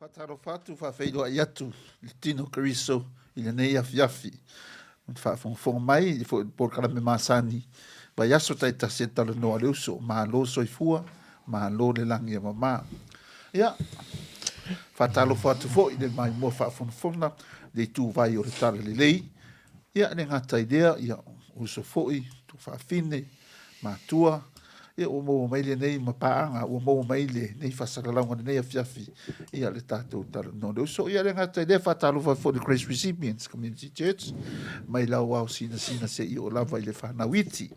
Faatalofa atu, faafeiloai atu i le tino o Keriso i lenei afiafi. Le faafogafoga mai i le polokalame masani, vaiaso taitasi e talanoa le uso, malo soifua, malo le lagi e mama. Ia, faatalofa atu foi i le maimoa faafogafoga le ituvai o le Talalelei. Ia, e le gata i lea, ia, uso foi, tuafafine, matua, ia ua maua mai lenei mapaaga, ua maua mai lenei faasalalauga i lenei afiafi, ia le tatou talanoa le uso. Ia le gata i lea, faatalofa foi i le Grace Recipients Community Church, mai lau ao sinasina seia oo lava i le fanau iti.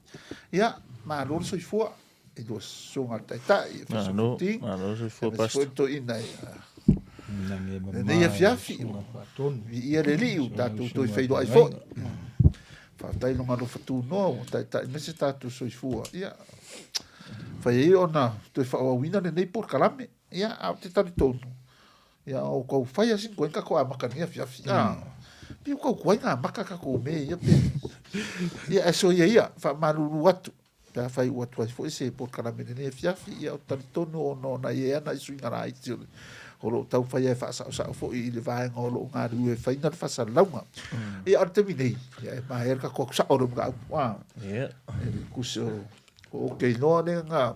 Ia, malo le soifua i lua susuga i le Taitai, e Malo, malo le soifua, Pastor. Foi toeaina lenei afiafi, viia le Alii ua tatou toe feiloai foi. Faafetai i lona alofa tunoa ua taitai mai se tatou soifua. Ia, fai ai ona toe faaauauina lenei polokalame. Ia, a ou te talitonu, ia, o tau fai lava sina tuai na tatou amata i lenei afiafi. A, pei ua tau tuai ona amata tatou mea ia pe. Ia, ae soia ia, faamalulu atu. Pe afai ua tuai foi se polokalame i lenei afiafi, ia ou te talitonu ona o nai e ana i suiga laiti o, o lo o taumafai e faasaosao foi i le vaega o lo o galulue e faina le faasalalauga. Ia, o le taimi nei, ia e maea le tatou atu sao o le mataupu. Ah, e le tusi o, o te iloa lea na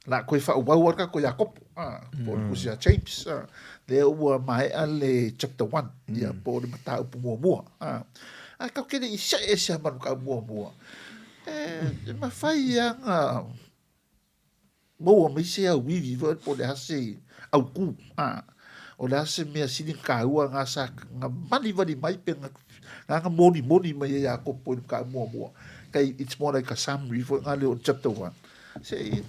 la toe faaauau ai le tatou Iakopo, ah, po o le tusi a James, ah, lea ua maea le chapter 1, ia, po o le mataupu muamua. Ah, ae tatou te le i see ese lava ma le mataupu muamua. E mafai lava ona maua mai se auivi foi po o le a se autu, a, o le a se mea sili ona taua na sa na valivali mai pe na na molimoli mai e Iakopo i le mataupu muamua. Tai it's more like a summary foi na lea o le chapter 1. Se i,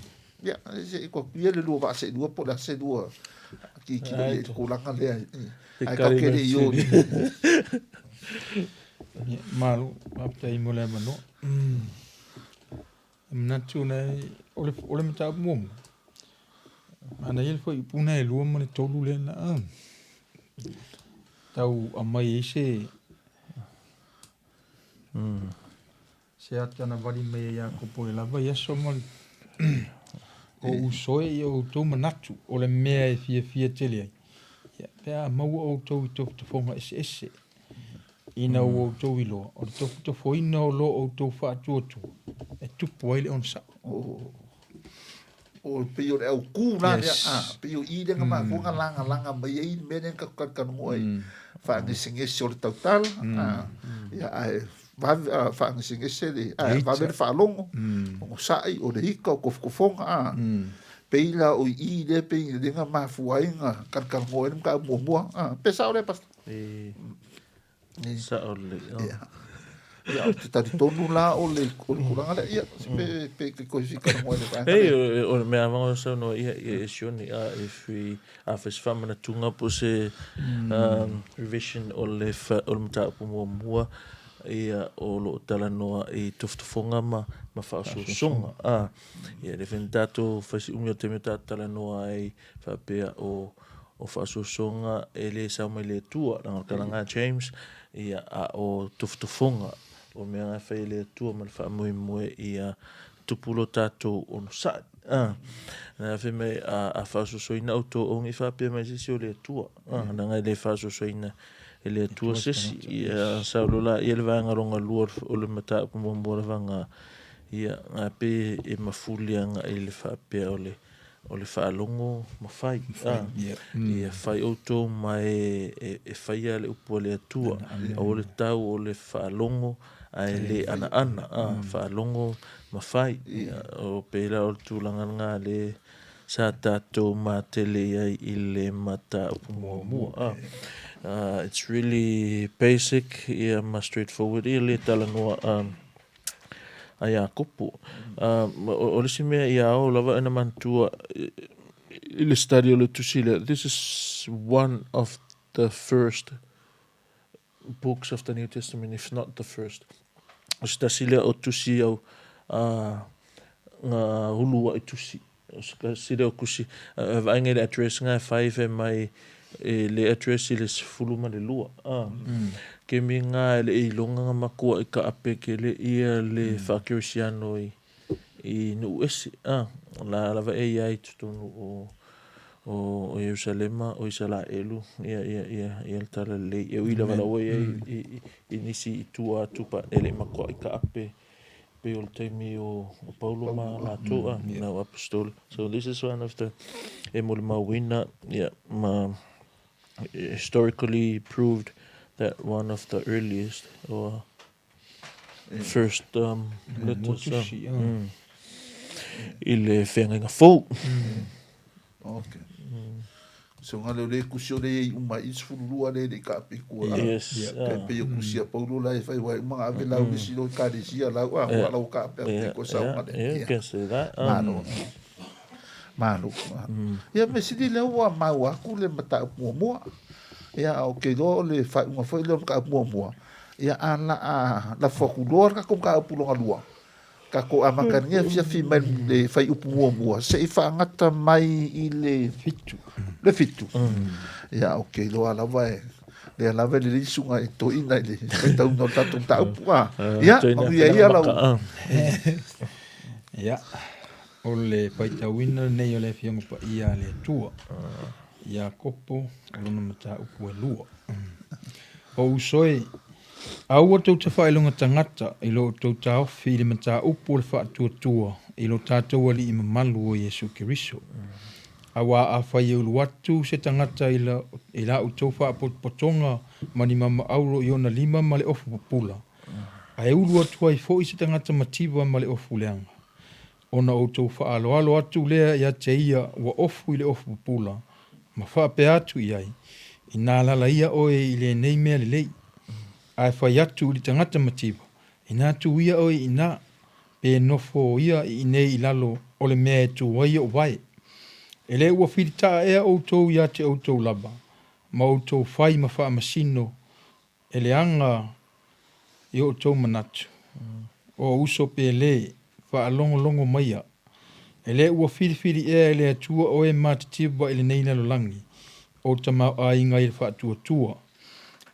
ia, se i tuu atu ia le lua vaa seelua po o le a se lua tilotilo i ai i le tulaga lea. Ae tatou te le i o i Ia, malo, faafetai mo le avanoa. E manatu na o le, o le mataupu muamua, manaia le fuaiupu na e 2 ma le 3 lea na tau aumai ai se se ata na vali mai e Iakopo e lava i aso ma le o usoe i o outou manatu o le mea e fiafia tele ai, ia, pe a maua outou i tofotofoga eseese, ina ua outou iloa, o le tofotofoina o lo outou faatuatua e tupu ai le onosai. O pei o le autu la lea, a, pei o i lea na mafua ona lagalaga mai ai le mea lea na tatou talatalanoa ai, faagesegese o le tautala, a, ia, ae vave, a, faagesegese le, ae vave le faalogo, onosai, o le ika, o tofotofoga, a, pei la o i lea pei lea na mafua ai ona talatalanoa ai le mataupu muamua, a, pe sao lea Pastor? E sao lelei. Ia. Ia, ou te talitonu la o le, o le tulaga lea, ia, pe, pe te toe fia talanoa i le vaega lea. Ei, o le mea lava o saunoa ia, ia e Sione, a if we, a fai se faamanatuga po o se revision o le, o le mataupu muamua, ia, o lo o talanoa i tofotofoga ma, ma faaosoosoga. A, ia, le fai na tatou fai si umi o le taimi o tatou talanoa ai faapea o, o faaosoosoga e le sao mai le Atua, leaga o le talaga a James, ia, a o tofotofoga, o mea na e fai e le Atua ma le faamoemoe ia tupu lo tatou onosai. A, na fai mai, a, a faaosoosoina outou aua ne i faapea mai se isi o le Atua. A, leaga e le faaosoosoina e le Atua se isi. Ia, sau loa laia le vaega lona lua o le mataupu muamua lava na, ia, na pei e mafuli agai i le faapea o le o le faalogo ma fai. Ah, ia fai outou ma e, e, e faia le upu a le Atua. Aua le tau o le faalogo ae le anaana. Ah, faalogo ma fai. Ia, o pei la o le tulaga lena le sa tatou matele i ai i le mataupu muamua. Ah, it's really basic ia ma straightforward ia le talanoa a Iakopo. O le isi mea ia ao lava ina manatua i le study o le tusi lea, this is one of the first books of the New Testament, if not the first. O se tasi lea o tusi au ngā ulua'i tusi. O se tasi lea o tusi, vaai nei le address nga e fai fai mai e le address i le 12. Kemi nga e le iloga nga matua i ka ape ke le ia le whaakerisiano i, i nuu ese. La lava e iai totonu o O Ierusalema, o Isalaelu, ia, ia, ia, ia le Talalelei. E ui lava la ua i ai i, i, i nisi i tua atu pa e le i matuai taape pei o le taimi o, o Paulo ma latou a, mm, yeah. apostoli. So this is one of the e molimauina, yeah, ma historically proved that one of the earliest or first um, letters um, i le feagaiga fou. Okay. So ngā leo le kusi o le ei uma i 12 le le ka api kua. Yes. Kai pe yo kusi a Paulo la e whai wai uma ngā ave lau nisi lo ka resi a lau a hua lau ka api api ko sa uma le. Yeah, you can say that. Malo. Malo. Ia me sili lea ua mau aku le mataupu muamua. Ia o ke iloa o le faaiuga foi lea o le mataupu muamua. Ia a la a lafo atu loa le tatou mataupu lona lua. Tatou amata i lenei afiafi mai le fuaiupu muamua se i faagata mai i le fitu. Le fitu. Ia ou te iloa lava e lea lava e lelei susuga i toeaina i le faitauina o le tatou mataupu. A. Ia, manuia ia lau. Ia, o le faitauina lenei o le Afioga Paia a le Atua. Iakopo, o lona mataupu e lua. O uso e, aua tou te faailoga tagata i lo outou taofi i le mataupu o le faatuatua i lo tatou Alii mamalu o Iesu Keriso. Auā afai e ulu atu se tagata i la, i la outou faapotopotoga ma ni mamaauro i ona lima ma le ofu pupula, ae ulu atu ai foi se tagata mativa ma le ofu leaga, Ona outou faaaloalo atu lea ia te ia ua ofu i le ofu pupula, ma faapea atu i ai, Inā alaala ia oe i lenei mea lelei. Ae fai atu i le tagata mativa, Inā tū ia oe i inā, pe nofo ia i inei i lalo o le mea e tū ai ou vae. E le ua filitaa ea outou ia te outou lava, ma outou fai ma faamasino E leaga i o outou manatu, o uso pe lē, faalogologo maia, e le ua filifili ea e le Atua oe matitiva i lenei lalolagi, o tamaoaiga i le faatuatua.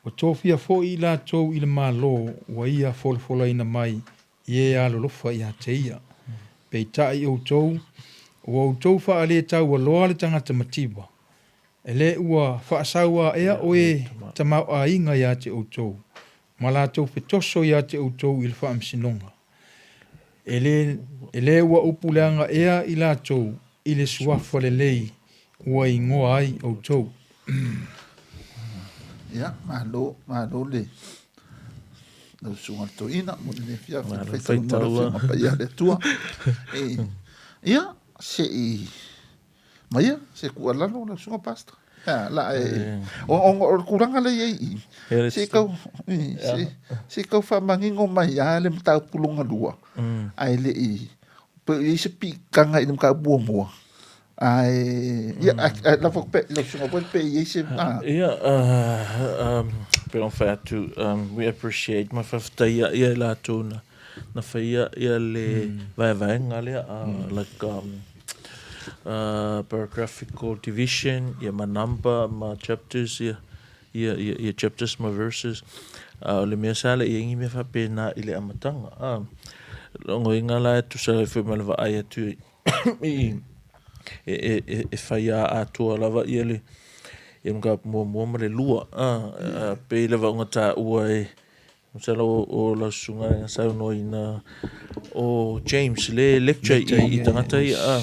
Ua tofia foi i latou i le Malo ua ia folafolaina mai i e alolofa ia te ia. Peitai outou, ua outou faaletaualoa le tagata mativa, E le ua faasauā ea oe tamaoaiga ia te outou, ma latou fetoso ia te outou i le faamasinoga? E le, e le ua upu leaga ea i latou i le suafa lelei ua igoa ai outou? Ia, malo, malo le lau susuga i le toeaina mo lenei afiafi i le faitauina o le Afioga Paia a le Atua. E, ia, se i Maia, se tuualalo lau susuga Pastor. A, la e, o, o, o le tulaga lea i ai i, se i tau, se, se i tau faamanino mai lava le mataupu lona lua, ae le i, pe i ai se piitaga i le mataupu muamua. Ae, ia, ae lafo atu pea i lau susuga foi pe i ai se, a. Ia, pei ona fai atu, we appreciate ma faafetaia ia i latou na na faia ia le vaevaega lea, like paragraphical division ia ma number ma chapters ia ia ia ia chapters ma verses. A o le mea sa le i ai ni mea faapena i le amataga a. Logoina la e tusa ai foi ma le vaai atu i e e e e fai a atoa lava ia le ia mataupu muamua ma le lua a, a pei lava ona taua e Masalo o lau susuga na saunoaina o James le lecture i, i tagata ia a.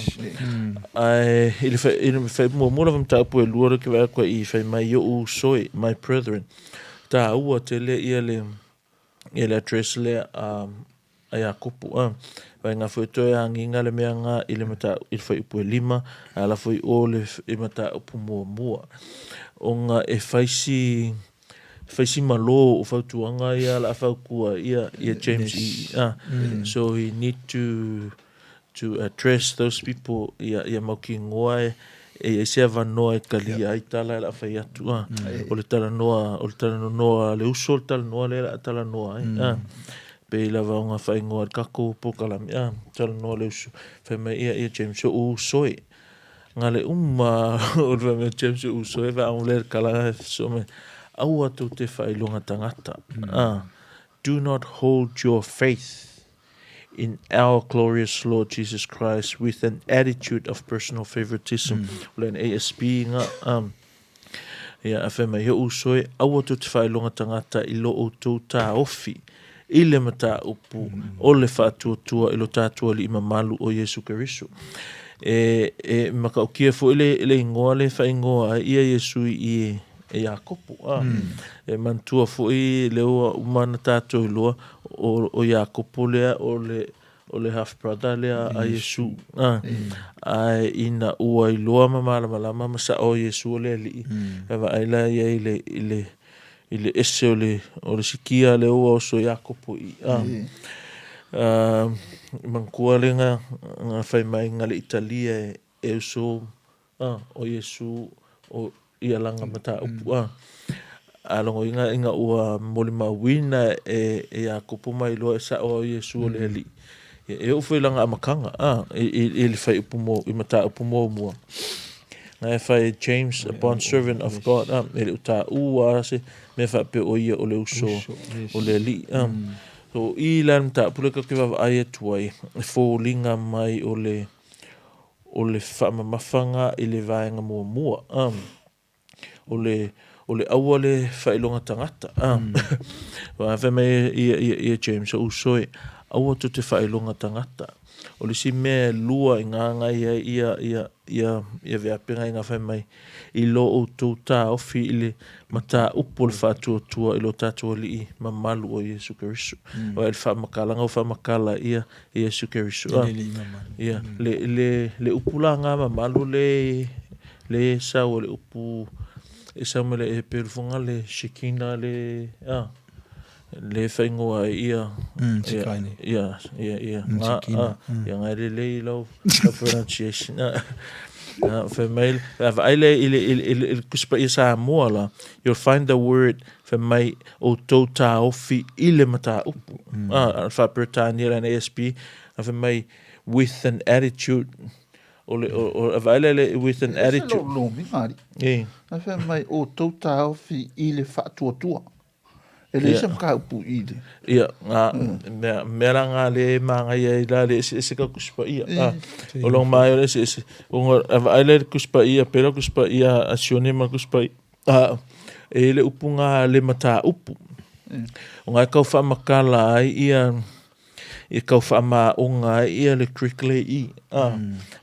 Ae i le i le fai muamua lava mataupu e lua lea ke vaai atu ai i fai mai i o'u uso e, my brethren. Taua tele ia le ia le address lea a a Iakopo a. Vaega foi toe agiga le mea nga i le mataupu i le fuaiupu e lima, a ala foi o le i mataupu muamua. Ona e fai si fai si malo o fautuaga ia la fautua ia ia James i a. So he need to to address those people ia ia mautinoa e e i ai se avanoa e talia ai tala e la fai atu a. O le talanoa o le talanoa a le uso o le talanoa lea o le a talanoa ai a. Pei lava ona faaigoa e le tatou polokalame a, talanoa le uso fai mai ia ia James o uso e. Nga le uma o le fai mai James o uso e fa le kala so me aua tou te faailoga tagata a. Do not hold your faith. in our glorious Lord Jesus Christ with an attitude of personal favoritism. O le NASB nga, um, ia, a fai mai, he uso e, aua tou te faailoga tagata i lo outou taofi i le mataupu o le faatuatua i lo tatou Alii mamalu o Iesu Keriso. E, e matautia foi le, le igoa le faaigoa ai ia Iesu i e Iakopo. A. E manatua foi lea ua uma ona tatou iloa o, o Iakopo lea o le, o le half brother lea a Iesu. A. Ae ina ua iloa ma malamalama ma sao o Iesu o le Alii, e vaai la ia i le, i le, i le ese o le, o le sikia lea ua oso Iakopo i. A. Uh, manatua le nga, nga fai mai nga le Italia e, e uso A, o Iesu o ia langa mataupu a. A logoina ina ua molimauina e Iakopo ma iloa e sa'o a o Iesu o le Alii. Ia, e oo foi i lana amataga, a, i le fuaiupu mo, i mataupu muamua. Na e fai e James, a bond servant of God, a, e le o taua a se mea faapea o ia o le uso o le Alii, a. So, i la le mataupu lea tatou te vaavaai atu ai, e foliga mai o le, o le faamamafaga i le vaega muamua, a. O le, o le aua le faailoga tagata, a. Aua fai mai ia, ia, ia James, o uso e, aua tou te faailoga tagata. O le isi mea e lua i gagai ai ia, ia, ia, ia veape ina fai mai, i lo outou taofi i le mataupu o le faatuatua i lo tatou Alii mamalu o Iesu Keriso. Aua i le faamatalaga ua faamatala ia Iesu Keriso. Ah, ia, le, le, le upu la ngā mamalu le, le sau o le upu e sau mai le Eperu fonga le Shekina le, ah, le whaingoa ai ia, ia, ia, ia, ia, ngā, ah, ia ngā le lei lau, lau pronunciation, ah. Ah, fai mai, a vaai le, i le, i le, i le, i le Tusi Paia Samoa la, you'll find the word fai mai, outou taofi i le mataupu. Ah, faa-Peretania la NASB, a fai mai, with an attitude, o le, o, o, a vaai le, le, with an attitude. E ese lou lomiga, alii. E. A fai mai, outou taofi i le faatuatua. E leai se mataupu i le. Ia, ngā, mea, mea la ngā le māngai ai la le eseese ka Tusi Paia. Ah, o long mai o le eseese. Ona, a vaai le Tusi Paia, pera Tusi Paia a Sione ma Tusi Paia. Ah, e le upu ngā le mataupu. O ngā kau whaamakala ai ia, i kau whaamaonga ai ia le Greek le i. Ah,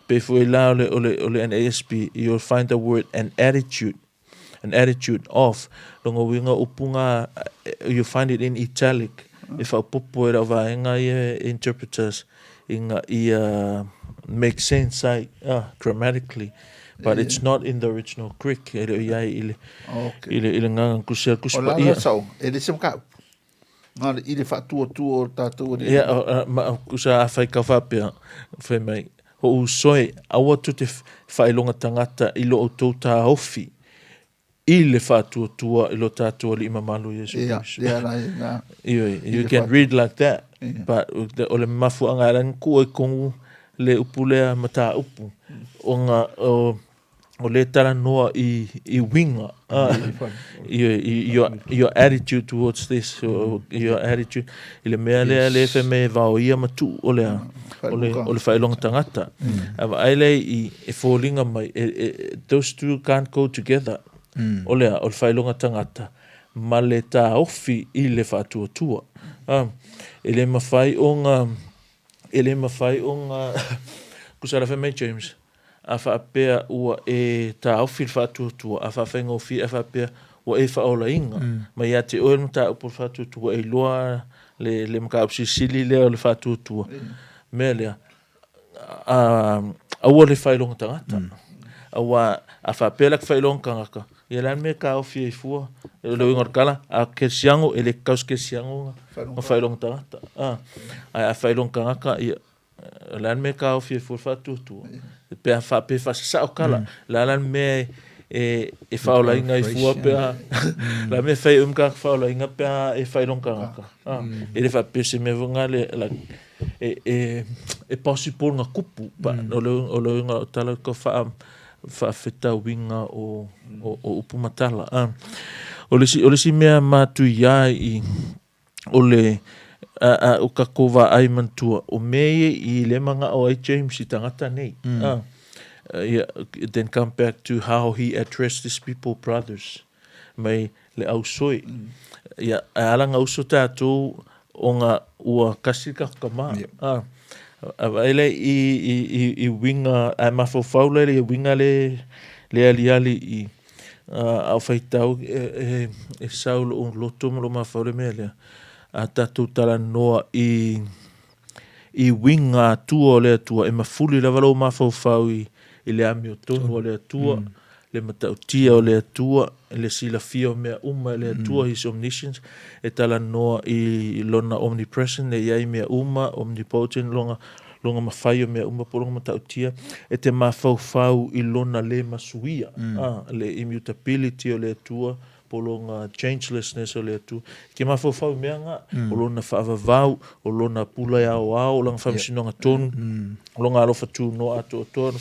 pe fue la o le, o le, o le NASB, you'll find the word an attitude. An attitude of, longa uiga upu nga, you find it in italic, e faaopoopo e lau vaega ia interpreters ina ia make sense ai, grammatically, but it's not in the original Greek, e le o i ai i le, i le, i le gagana kusi a le Tusi O la Paia. la sao, e le se mataupu. Nga le i le faatuatua o le tatou Alii. Ia, ma, kusa a whai ka whapea, whai mai, ho u soe, aua tu te whailoga tangata i lo outou taofi i le whaatuatua i lo tātou Alii mamalu Iesu Ia, Keriso. ia la, ia. Ioe, you I le can whaatu. read like that, Ia. but o le mafuanga e rangi kua i kongu le upu lea mataupu, o nga, o, o le talanoa i, i uiga, i, your, your attitude towards this, your attitude, i le mea lea le fai mai e vaoia ma tuu o le a, o le, o le faailoga tagata. A vaai lea i, e foliga mai, e, e, those two can't go together. O le a, o le faailoga tagata ma le taofi i le faatuatua. E le mafai ona, e le mafai ona, tusa la fai mai James, A faapea ua e taofi le faatuatua, a faafaigofie, a faapea ua e faaolaina mai ia te oe le mataupu o le faatuatua, ua e iloa le, le mataupu silisili lea o le faatuatua, mea lea, a, aua le faailoga tagata. Aua a faapea la ke faailoga tagata, ia le a le mea e taofi ai fua? O le uiga o le tala, a kerisiano, e le tatau i se kerisiano ona faailoga tagata. A, ae a faailoga tagata, ia, O le a le mea e taofi ai fua le faatuatua? Pe a faapea e faasasao tala, o le a la le mea e, e faaolaina ai fua pe a, o le a le mea e fai ai oe ma tagata faaolaina pe a e faailoga tagata? E le faapea se mea foi lena le, like, e, e, e possible ona tupu, but o le, o le uiga o tala tau faa, faafetauiga o, o, o upu ma tala. O le isi, o le isi mea matuia i, o le A o tatou vaai manatua, o mea ia i le manao ai James i tagata nei. Ia, then come back to how he addressed these people, brothers, mai le ausoe. Ia, ae ala na uso tatou ona ua kasi le tatou tama. A vaai lea i, i, i, i uiga, ae mafaufau la i le uiga le, le aliali i, a o faitau e, e sau lou loto ma lou mafaufau le mea lea. A tatou talanoa i, i uiga atua o le Atua, e mafuli lava lou mafaufau i, i le amiotonu a le Atua, le matautia o le Atua, le silafia o mea uma e le Atua, His omniscience, e talanoa i Lona omnipresent, e i ai mea uma, omnipotent, lona, lona mafai o mea uma po o lona matautia, e te mafaufau i Lona le masuia, le immutability o le Atua, po o lona changelessness o le Atua. E te mafaufau i mea na, o lona faavavau, o lona pula e aoao, o lana faamasinoga tonu, o lona alofa tunoa atoatoa.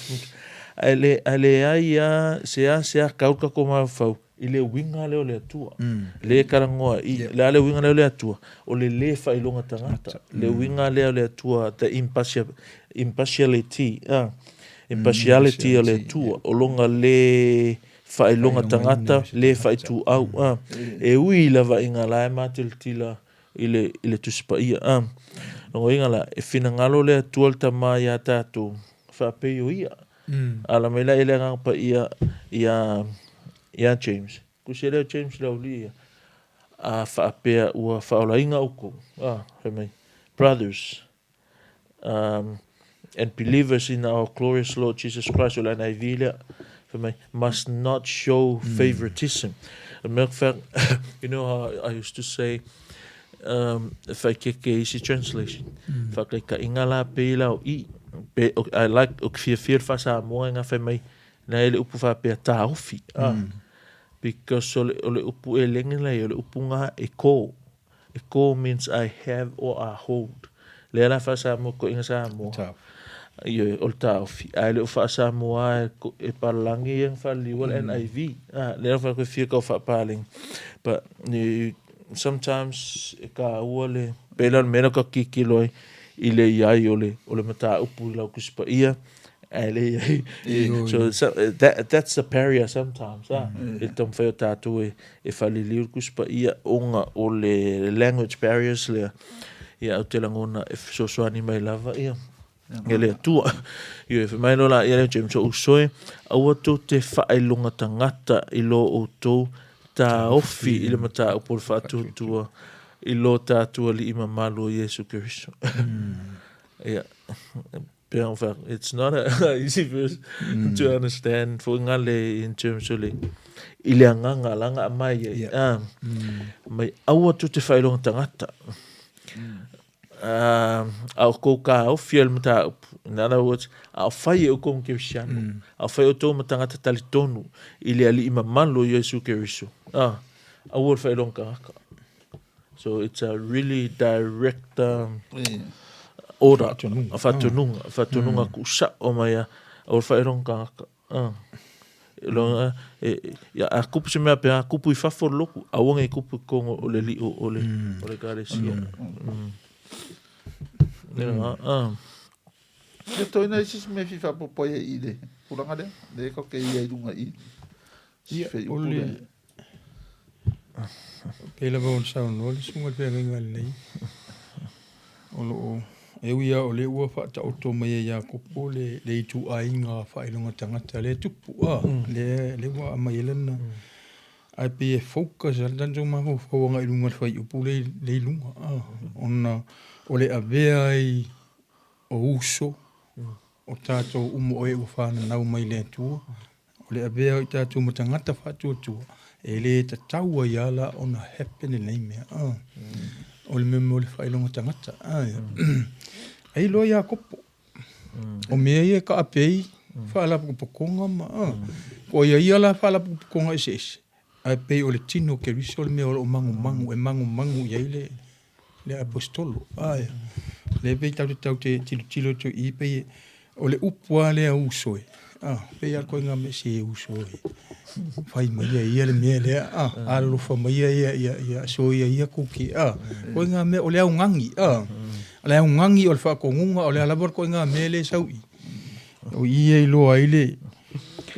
Ae le, ae leai lava se a se a tau le tatou mafaufau i le uiga lea o le Atua. Lea e talanoa i, le a le uiga lea o le Atua? O le le faailoga tagata. Le uiga lea o le Atua, the impartiality, impartiality o le Atua, o lona le faailoga tagata, le faaituau, a. E ui lava ina la e matiltila i le, i le Tusi Paia, a. Lona uiga la, e finagalo le Atua le Tama iā tatou, faapei o Ia. Ala mai la i le Agaga Paia iā, iā James. Tusi lea o James le aualii ia, a faapea ua faaolaina outou, a, fai mai, brothers, and believers in our glorious Lord Jesus Christ, o le NIV lea, fai mai, must not show favoritism. A matter of fact, you know how I used to say, e faaeteete i isi translation, faataitaiga la pei la o i, pe, I like, ou te fiafia i le faa-Samoa ina fai mai, na e le upu faapea taofi, because o le, o le upu eleni la ia, o le upu na e ko. E ko means I have or I hold. Lea la faa-Samoa, toeaiina Samoa. Taofi. Ioe, o le taofi. Ae le o faa-Samoa e, e palagi ia na faaliliua le NIV. Ah, lea la koe fia tau faapalegi. But you, sometimes e taua le, pei la o le mea lea ou te tilotilo ai i le i ai o le, o le mataupu i lau Tusi Paia, ae le i ai. So, so that, that's the barrier sometimes, ah. I le taumafai o tatou e, e faaliliu le Tusi Paia ona o le language barriers lea, ia ou te lagona e fesoasoani mai lava ia e le Atua. Ioe, fai mai loa laia lea o James, o uso e, aua tou te faailoga tagata i lo outou taofi i le mataupu o le faatuatua i lo tatou Alii mamalu o Iesu Keriso. Ia, pei ona fai atu, it's not a easy verse to understand foi nga le in terms o le i le agaga la nga aumai ai. Yeah. Mai aua tou te faailoga tagata. A o kou taofi ai le mataupu. In other words, a o fai e outou ma kerisiano, a o fai outou ma tagata talitonu i le Alii mamalu o Iesu Keriso, aua le faailoga tagata. So it's a really direct order, Faatonuga. faatonuga, faatonuga tuusao mai a, aua le faailoga tagata. Loga, e, ia, a kupu se mea pe a kupu i fafo o le lotu, aua nei kupu i totonu o le lio o le, o le ekalesia. Ia, Ia toe nai se isi mea e fia faaopoopo ai i le tulaga lea, lea e tatou te i ai i luga i i. Ia, o le, pei lava ona saunoa le susuga i le feagaiga lelei, o lo o, e ui lava o lea ua faataoto mai e Iakopo le, le ituaiga faailoga tagata lea e tupu, a, lea, lea ua aumai ai lana, ae pei e focus lava le tatou mafaufau agai i luga i le fuaiupu lea, lea i luga, a, ona o le avea ai o uso o tatou uma o e ua fananau mai le Atua, o le avea o i tatou ma tagata faatuatua, e le tatau ai lava la ona happen lenei mea. O le mea o le faailoga tagata. Ai loa Iakopo, o mea ia e taape ai faalapotopotoga ma, po o ia ia la faalapotopotoga eseese, Ae pei o le tino o Keriso le mea o lo o magumagu, e magumagu i ai le, le aposetolo. Ae, lea pei tatou te tau te tilotilo atu i i, pei o le upu lava lea uso e, a, pei lava ituaiga mea se uso e. Fai mai e ia le mea lea, a, alolofa mai ia, ia, ia, soia ia kuki, a. Koe ngā mea, o le augagi, a. O le augagi o le faatonuga, o le a lava le koe ngā mea le sau i. O i e iloa ai le,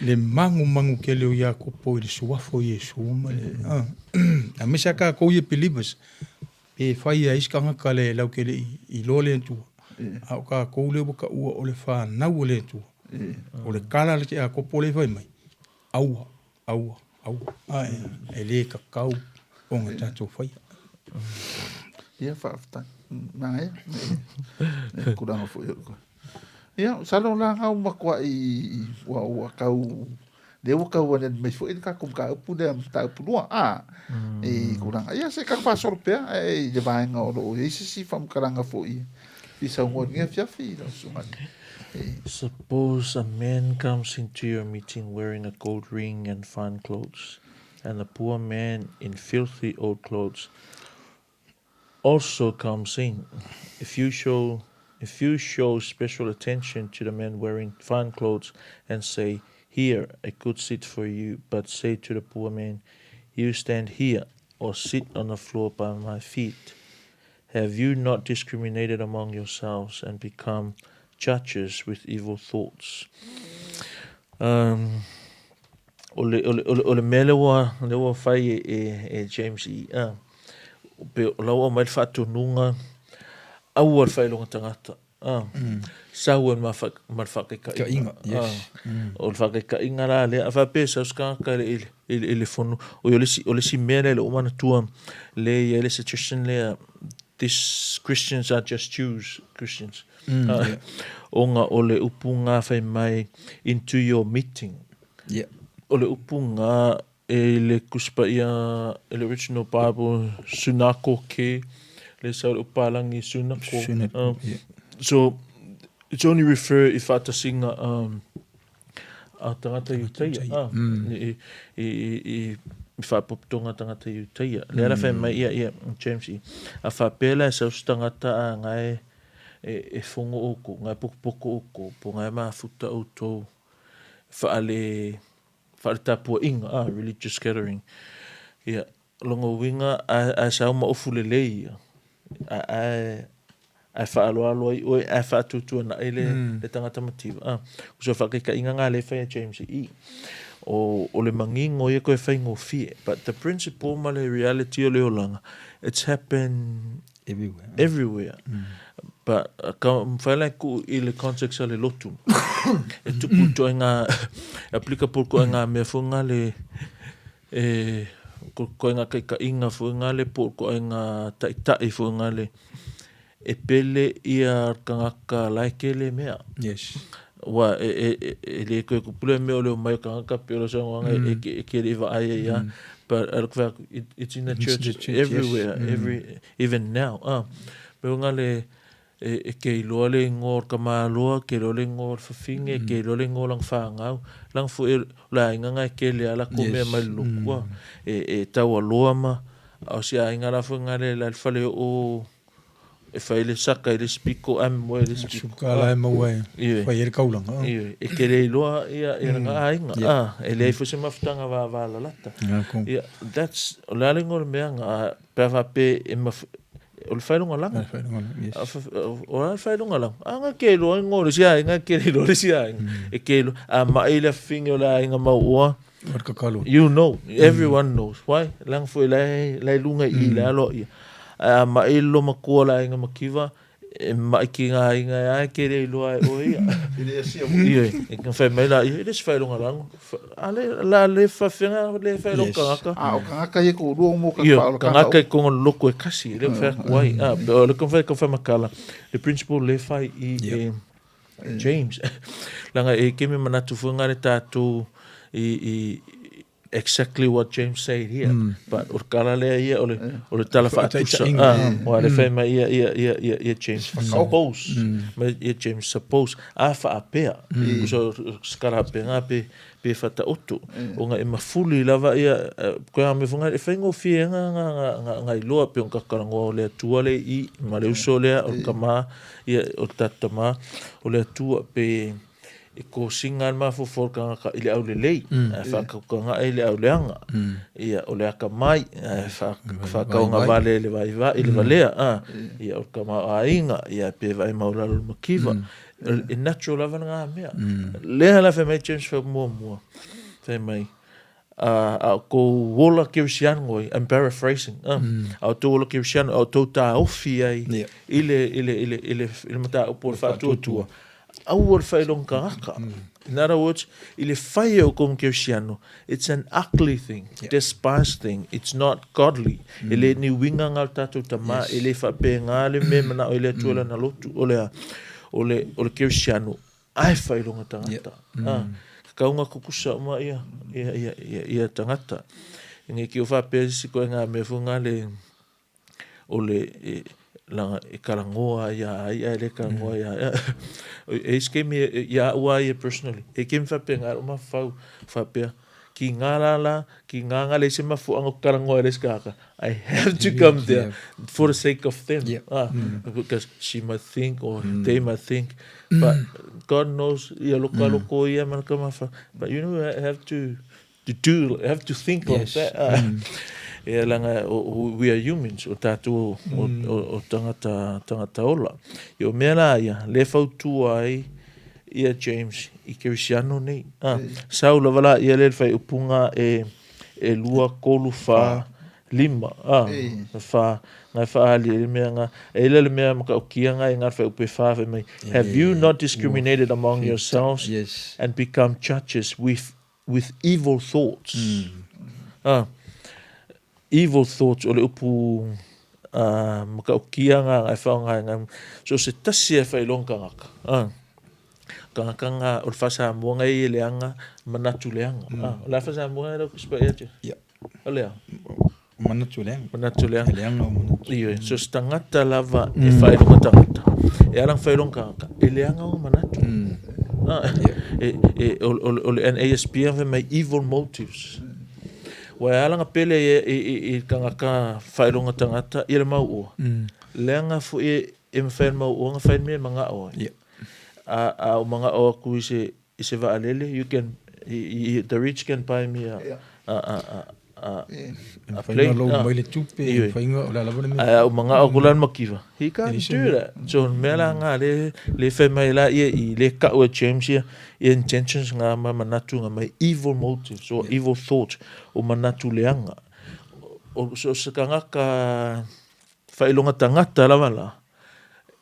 le magumagu tele o Iakopo i le suafa o Iesu ma le, a. Aemaise lava tatou ia believers, pe fai lava e isi tagata le latou te le i iloa le Atua, a o tatou lea ua taua o le fanau a le Atua. O le tala a le Iakopo lea e fai mai, aua, aua, aua, a e le tatau ona tatou faia. Ia, faafetai. Manaia. Le tulaga foi o le... Ia, masalo la na ua matuai ua ua tau lea ua tau aniani mai foi le tatou mataupu lea mataupu lua a i tulaga. Ia se i tatou faasolo pea i le vaega o lo o i ai se isi faamatalaga foi i saunoa i lenei afiafi lau susuga. Suppose a man comes into your meeting wearing a gold ring and fine clothes, and the poor man in filthy old clothes also comes in. If you show if you show special attention to the man wearing fine clothes and say, Here, a good seat for you, but say to the poor man, You stand here, or sit on the floor by my feet. Have you not discriminated among yourselves and become judges with evil thoughts? Um, o le, o le, o le, o le mea lea ua, lea ua fai e, e, e James E. Uh, pe o la ua aumai le faatonuga, aua le faailoga tagata. Uh, mm. Sau e ma, fa, ma le faakaikaiga. Yes. Uh, mm. O le faakaikaiga la lea, a faapea sau se tagata i le, i le, i le fono, o le isi, o le isi mea lea i lou manatua, lea e i ai le suggestion lea, this Christians are just Jews, Christians. Mm, uh, yeah. Ona o le upu ngā whai mai into your meeting. Yeah. O le upu ngā e le kuspaia e le original Bible sunako ke le sa o le upalangi sunako. Sunako, yeah. So it's only refer i whaatasinga a tangata Iutaia, a, i, i, i, i whaapopotonga tangata Iutaia. Le ara whai mai ia, ia, James i, a whaapea la e sau se tangata a ngae e, e whongo o ko, ngae pokopoko o ko, po ngae mafuta o tō, whaale, whaale tapuainga, a, religious gathering. Ia, Lona uiga, ae sau ma ofu lelei ia, ae ae faaaloalo ai oe, ae faatuatuanai le, mm. le tagata mativa. Ah, o se whakaikainga ngā le whai a James E. O, o le mangingo ia koe whaingofie. But the principle ma le reality o le olanga, it's happen everywhere. Everywhere. Mm. But ka mwhai lai ku i le context a le lotu. e tupu mm. toi ngā, applicable koe ngā mea fo ngā le, E, ko, koe ngā kaikainga foi ngā le po, koe ngā taʻitaʻi foi ngā le, e pele ia kangaka lae le mea. Yes. Ua, e, e, e, e le koe kupule mea o leo mai o kangaka pe o leo saunoaga mm. e, e, e ke le vaai ai ia. But uh, look, it, it's in the church, it's the church everywhere, yes. every, even now. Ah, me ngā le, E, e ke iloa le ingoa o le tamaloa, ke iloa le ingoa o le fafine, ke iloa le ingoa o lana fanau. Lana foi o le aiga na e kele a lakou mea mai le lotu a. E, e taualoa ma, a o si aiga la foi na le la le fale oo e fai le saka i le isi piko, ae moe i le isi piko. Suka la e maua e fai ai le kaulaga. Ioe, e kele iloa ia, ia lana aiga, a, e leai foi se mafutaga vavalalata. Ia, that's, o le a le igoa o le mea na, Pe a faapea e maf... O le faailoga laga. Yes. O le faailoga laga. A nga ke iloa ingoa o le isi aiga, ke le iloa le isi aiga. E ke iloa. A mai le afifine o le aiga mauoa. O le kakalo. You know. Everyone knows. Why? Leaga foi la e luga i i le aloa ia. A mai le lomatua o le aiga mativa, E mai ki ngā inga e ae ke le iloa e oe ia. E le asia mo. Ioe, e ka whai mai la, ioe, le se whai longa. A le, la le whawhenga, le whai longa kangaka. A o kangaka ia ko urua mo ka whaola kanga. Kangaka i konga loko e kasi, le whai aku ai. A, o le ka whai ka whai makala, le principle le whai i e James. Langa e ke me manatu fue ngā le tātou i, i, exactly what James said here mm. but o le kala lea ia o le, o le tala faatusa ah, o le fai mai ia, ia, ia, ia, ia James suppose mm. mai ia James suppose a faapea mm. so skala apenga pe pe whataoto mm. o nga e mafuli lava ia koe a me whanga e whaingofie nga nga nga nga nga iloa pe o kakarangoa o le atua le i ma le uso lea o kama ia o tatama o le atua pe E kosiga le mafaufau o le tagata i le aulelei, ae faatautuagai i le auleaga. Ia, o le atamai, ae faatauagavale i le vaivai, i le valea. Ia, o le tamaoaiga, ia, pe vaai maualalo i le mativa. E natural lava lena mea. Lea la fai mai James Fai muamua, fai mai, a outou ola kerisiano ai, I'm paraphrasing, a outou ola kerisiano, a outou taofi ai i le, i le, i le, i le, i le mataupu o le faatuatua, aua le faailoga tagata. In other words, i le fai e outou ma kerisiano, it's an ugly thing, despised thing, it's not godly. E le ni uiga nga o le tatou tama, e le faapena le mea e manao ai le Atua i lana lotu, o le a? O le, o le kerisiano, Ae faailoga tagata. Yeah. Mm. Tatau na tutusa uma ia, ia, ia, ia, ia tagata. Nge ki o whapea si koe ngā mea fo ngā le, o le, e, langa, e karangoa ia ai, ai le karangoa ia ai. E isi kemi, ia ua ia personally. E kemi whapea ngā o mawhau, whapea, ki ngā la la, ki ngā ngā le se mafuanga o karangoa e le skaka. I have to come there for the sake of them. Yeah. Ah, Because she might think or they might think. But God knows, ia loko mm. loko ia mana ka mafa. But you know, I have to, to do, have to think like that. Ah. Ia langa, o, we are humans, o tātou o, o, o tangata, tangata ola. I o mea la ia, le fautua ai, ia James i Kerisiano nei. Ah, sau lava la ia le whaiupunga e, e lua, kolu, wha, lima. Ah, wha, ngai whaali e le mea nga, e ila le mea maka o kia ngai ngā whaiupu e wha whai mai. Have you not discriminated among yourselves and become judges with with evil thoughts. Mm. Ah, evil thoughts o le upu uh, makaukia ngā ngai whaonga ngai. So se tasi e whai long kangaka. Ah. Kangaka ngā o le whasa mua ngai e leanga manatu leanga. Mm. Ah, o le whasa mua e lau kusipa e atu. Yeah. O lea. Manatu leanga. Manatu leanga. Leanga o manatu. Ioe. So se tagata lava e whaironga tagata. E ala whaironga tagata. E leanga o manatu. Mm. Ah, yeah. e, e, o, o, o le NASB ang mai evil motives. Wa e ala pele e, e, e, e kangaka whaironga tagata i le mau oa. Mm. Leanga fo e e mwhai mau oa nga whai me manga oa. Yeah. A, a o manga oa ku i se i se vaalele, you can, the rich can buy me a, yeah. a, a, a, a, a plane. Lou mai le tupe, whainga, o la lava le mea. Ai, o manga o kulan makiva. He can't do that. So, mea la ngā, le, le whai mai la ia i le kau e James ia, ia intentions ngā ma manatu ngā mai evil motives or yeah. evil thoughts o manatu leanga. O, so, se kangaka Whailoga tagata lava la,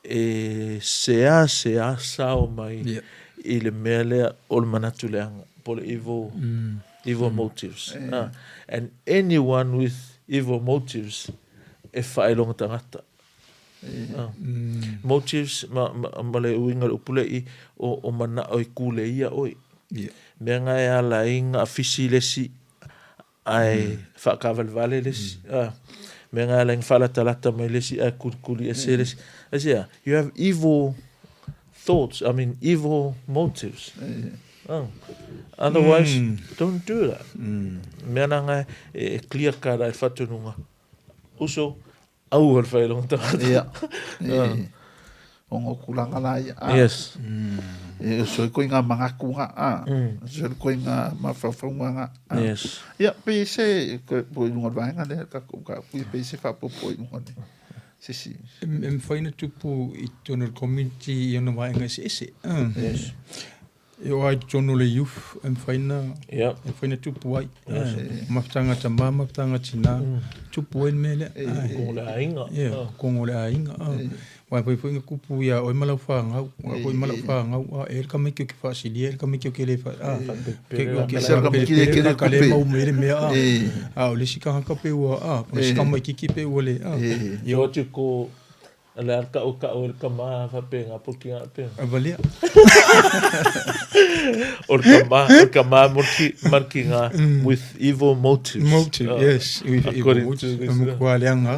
e seasea sao mai yeah. i le mea lea o le manatu leaga, po le evil, mm. evil mm. motives. Yeah. And anyone with evil motives, e whailoga tagata. Yeah. Mm. Motives, ma, ma, ma le uiga le upu le i, o, o manao i kule ia oi. Yeah. Mea ngā e ala i ngā fisi lesi Ae faakavalevale le isi. Ah, mea nga ala ina faalatalata mai le isi ae kulikuli ese le isi. Aisea, you have evil thoughts, I mean evil motives. Oh. Otherwise, don't do that. Mea na nga e clear ka ra e whatununga. Uso, Aua le whaironga tangata. Ia. E, o ngō kulanga la ia. A. Yes. E, so koi ngā mangakunga a. So koi ngā mawhawhaunga ngā. A. Yes. Ia, pe se, ko, po i runga vaenga le, ka, ka, pui pe se whapopo i runga ne. Se si. E mwhai na tupu i tonu community i ona vaenga ese ese. Yes. E oa i totonu o le youth e mawhai na, yep. e mawhai na tupu ai. Yes. Mafutanga tamā, mafutanga tinā, tupu ai le mea lea. Kongo le aiga. Yeah, kongo le aiga. Wa foi foi nga kupu ia oi malau whangau, wa foi malau whangau, a e ka mai ke whaasilia, e ka mai ke le wha, a ke ke ke ka le mau me le mea, a a o le sika haka pe ua, a o le sika mai kiki pe ua le, a. Yo tu ko A le a kau kau e le kama faapena po ki nga pena. A valia. O le kama, o le kama marki, marki nga with evil motives. Motive, yes. With evil motives. Kua leanga,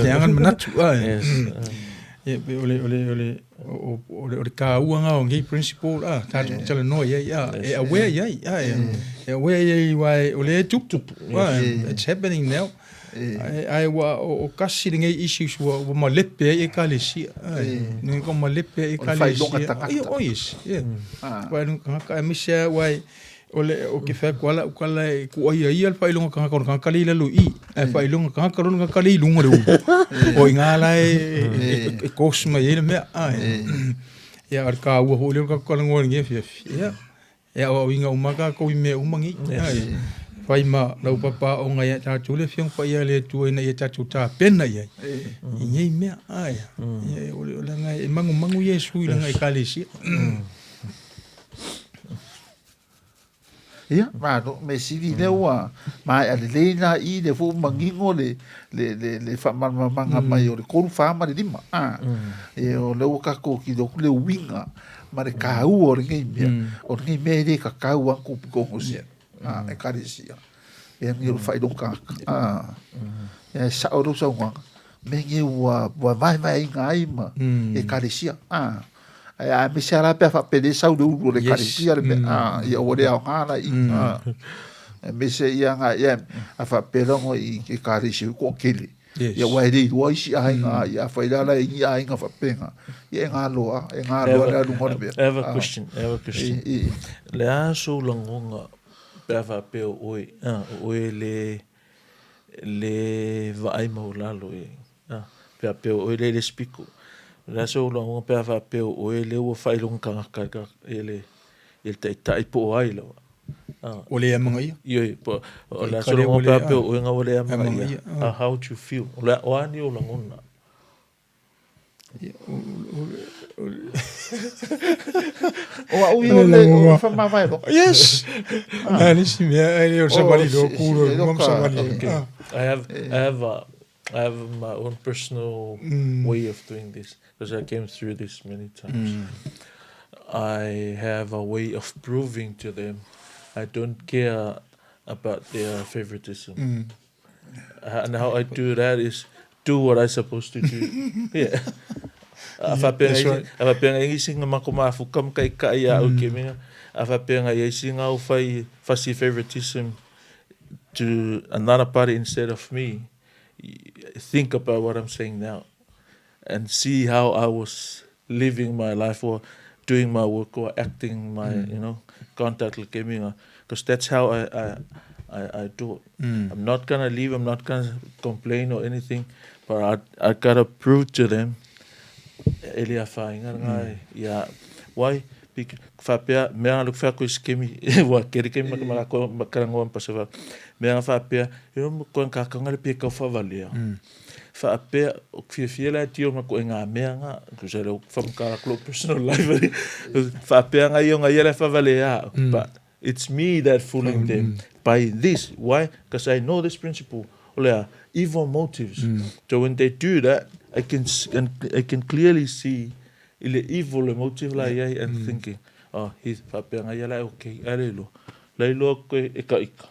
leanga manatu. Yes. Ia, pe o le, o le, o le, O le taua lena o nei principle a tatou te talanoa i ai a, e aware i ai a, e aware i ai aua o lea e tupu, it's happening now. Ae ua o tasi lenei issues ua malepe ai Ekalesia, ua malepe ai Ekalesia. Oh yes, yeah. Faailoga tagata aemaise lava aua O le, ou te fai atu lava lau tala e tuuaia ia le faailoga tagata o le tagata lea i lalo i i, ae faailoga tagata lona tagata lea i luga o le ulu. O i ina la e cause mai ai le mea. Ia, o le taua foi lea o le tatou talanoa i lenei afiafi. Ia, e aoaoina uma lava tatou i mea uma nei. E fai ma laupapa aoga ia tatou le Afioga Paia a le Atua ina ia tatou tapena i ai i nei mea. Ia, o le leaga e magumagu Iesu i lana Ekalesia. Ia, malo, mea sili lea ua maea lelei la i lea foi ua manino le, le, le, le faamalamalamaga mai o le 3, 4 ma le 5. Ah, e, o lea ua tatou tilo atu le uiga ma le taua o lenei mea. O lenei mea e le tatau lava ona tupu i totonu o se Ekalesia. Mea nei o le faailoga tagata. Ah, e sao lau saunoaga. Mea nei ua vaevaeina ai ma Ekalesia. Ah, Ae aemaise lava la pe a faapea lea e sau le ulu o le ekalesia le mea, ia ua le aoga la i i. Aemaise ia na ia a faapea la ona i ekalesia i toatele. Ia aua e le iloa isi aiga, ia afai la la e i ni aiga faapena, ia e galo lava, e galo lava le aluga o le mea. I have a question, I have a question. Le a sou lagona pe a faapea o oe, o oe le le vaai maualalo i A, pe a faapea o oe lea i le isi pito. O le a sou lagona pe a faapea o oe lea ua faailoga tagata i le i le taitai po o ai lava? A. Ua le amanaia. Ioe, po o le a sou lagona pe a faapea o oe na ua le amanaia? How would you feel? O le a ni ou lagona? O au ia o le faamavae loa. Yes! A le isi mea, ai le o le savali loa, ku loa i luga ma savali. I have, I have a, I have my own personal way of doing this because I came through this many times. I have a way of proving to them I don't care about their favoritism. And how I do that is do what I supposed to do. Yeah. A faapea ngai, right. a faapea ngai isi nga mako mafuka ma kai kai a au ke minga. A faapea ngai isi nga au fai fussy favoritism to another party instead of me. Think about what I'm saying now and see how I was living my life or doing my work or acting my, you know, conduct le ke minga. Because that's how I, I, I, I do it. I'm not gonna leave, I'm not gonna complain or anything, but I, I gotta prove to them e le afaina lena ia why Because faapea mea nga look ko iskemi wa kere ke ma ma ko ma kala ngoa pa sa mea nga faapea yo mo ko ka ka ngale pe ka fa valea faapea o fiafia la tio ma ko nga mea nga ko sa le fa ka ko personal life faapea nga yo nga ia le fa valea but it's me that fooling them by this why because I know this principle o le evil motives so when they do that I can I can clearly see i le evil le motive la iai and thinking oh he faapea nga ia la e okay ai le iloa la iloa koe e ka ika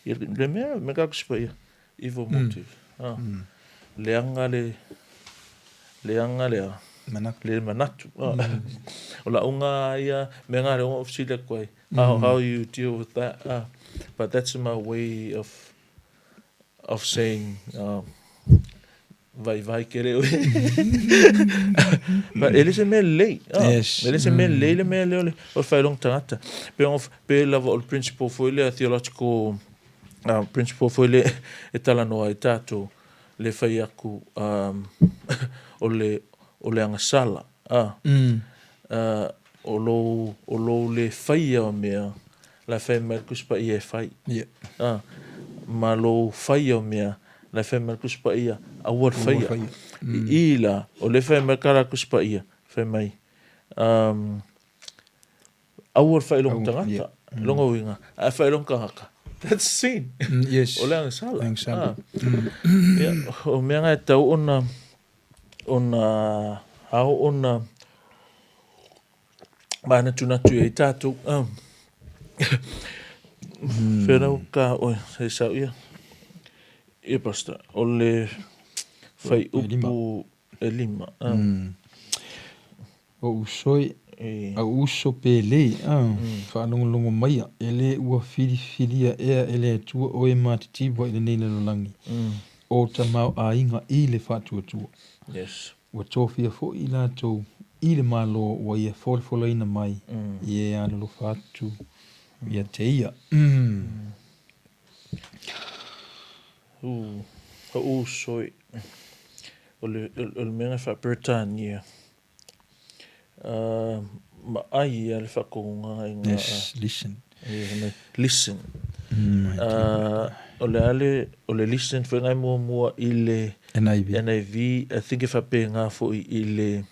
ia le mea me ka kusipa ia evil motive ah leaga le leaga le Manatu. Le manatu ah o lau nga ia mea nga le o fesili atu ai how you deal with that ah but that's my way of of saying vaivai kele oe. But e le se mea lelei. Ah, Yes. E le se mea lelei le mea lea o le o le faailoga tagata. Pe o pe lava o le principle foi lea theological principle foi lea e talanoa ai tatou le fai atu um, o le o le agasala. Ah. O lou o lou le faia o mea la e fai mai le Tusi Paia e fai. Yeah. Ah, ma lou faia o mea, la e fai mai le Tusi Paia, aua le faia. Aua le faia. I i la, o lea e fai mai ka la Tusi Paia, fai mai, um, aua le faailoga tagata. Yeah. Lona uiga, a e faailoga tagata, that's sin. Yes. O le agasala. Agasala. Ah. Yeah, o mea nga e tau ona, ona, ao ona, Manatunatu i ai tātou. Whenau ka oe, hei sau ia. Ia pastor, o le whai upu e lima. Ou uso e, ou uso pele, faalogologo maia, e lē ua filifilia ea e le Atua oe e matitiva i lenei lalolagi, o tamaoaiga i le faatuatua. Yes. Ua tofia foi i latou i le Malo ua ia folafolaina mai i e alolofa atu ia te ia. Ou uso e, o le mea lena faa-Peretania, maai ia le faatonuga i Yes, listen. Listen. O le a le, o le listen foi lena e muamua i le NIV. NIV, I think e faapena foi i le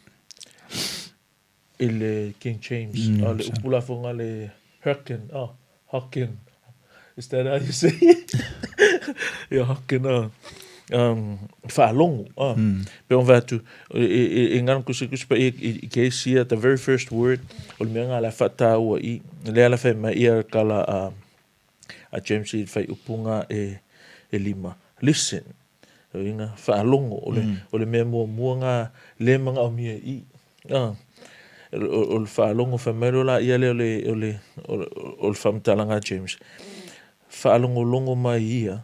i le King James. A o le upu la foi lena le hearken, oh, hearken. Is that how you say it? Ia, hearken, ah. Faalogo, ah. Pei ona fai atu, e ngana tusitusi paia i case ia, the very first word, o le mea lena o le a faataua i i, lea la fai mai ia le tala a James i le faaiupu lena e 5, listen, lona uiga, faalogo, o le mea muamua lena lea e manaomia i i. O le faalogo, fai mai loa laia lea o le faamatalaga a James, faalogologo mai ia,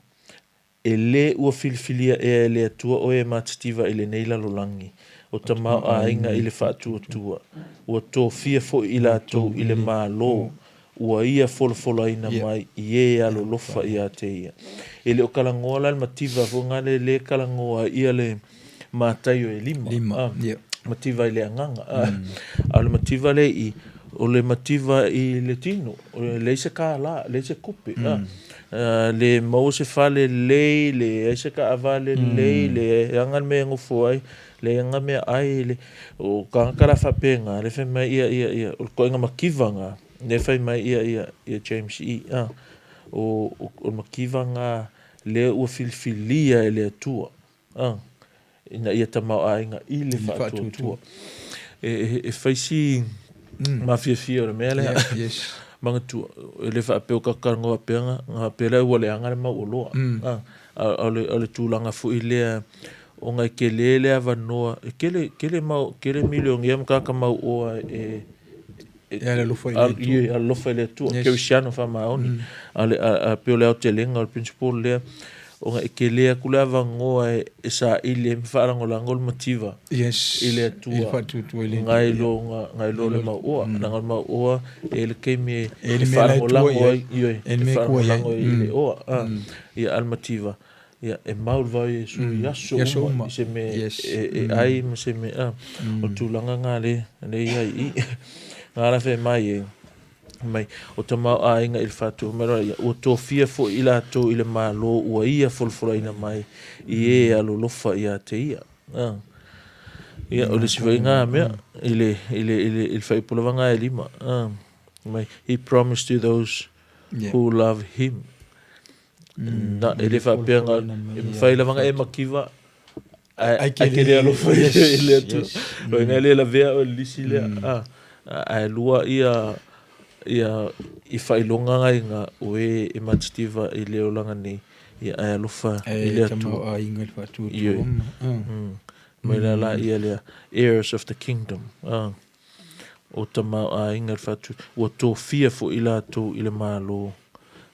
e lē ua filifilia ea e le Atua oe e matitiva i lenei lalolagi, o tamaoaiga i le faatuatua, ua tofia foi i latou i le Malo ua ia folafolaina mai i e alolofa ia te ia. E le o talanoa la le mativa foi lena lea e talanoa ai ia le Mataio e 5, mativa i le agaga. A o le mativa lea i i, o le mativa i le tino, e leai se kālā, leai se tupe, le maua se fale lelei, leai se taavale lelei, leai le mea e nofo ai, leai lava meaai, o tagata la faapena, lea e fai mai ia, ia, ia, o le ituaiga mativa lena, lea e fai mai ia, ia, ia James i, o le mativa lena lea ua filifilia e le Atua. Ina ia tamaoaiga i le faatuatua. E fai si mafiafia o le mea lea. Manatua, e le faapea o tatou talanoa faapea, na faapea lea ua leaga le mau oloa. A o le tulaga foi lea, ona e tele le avanoa, e tele, tele mau, tele milionea ma tagata mauoa e E alolofa i le Atua. E alolofa i le Atua, kerisiano faamaoni. A pei o le aotelega o le principle lea, ona e tele atu le avanoa e saili ai ma faalagolago le mativa i le Atua, nai lo le mauoa. Leaga o le mauoa e i ai le taimi e faalagolago ai, ioe, e faalagolago ai i le oa. Ia, a o le mativa, Ia, e mau le vao Iesu i aso uma, i se mea e ai ma se mea, o le tulaga lena lea e i ai i i. Nga la fai mai e, mai, o tamaoaiga i le faatu mai loa ia, ua tofia foi i latou i le Malo ua ia folafolaina mai i e alolofa ia te ia. Ia, o le isi foi lena mea, i le, i le, i le, i le faaiupu lava lena e 5, mai, he promised to those who love him. Na, e le faapea na, e mafai lava ona e mativa, ae e te le alofa i le Atua. O ina e le lavea oe i le lisi lea. Ae lua ia, ia i faailoga na ina o e e matitiva i le olaga nei, ia ae alofa i le Atua. Ioe. Mai la la ia lea, heirs of the kingdom. O tamaoaiga le faatu, ua tofia foi i latou i le Malo,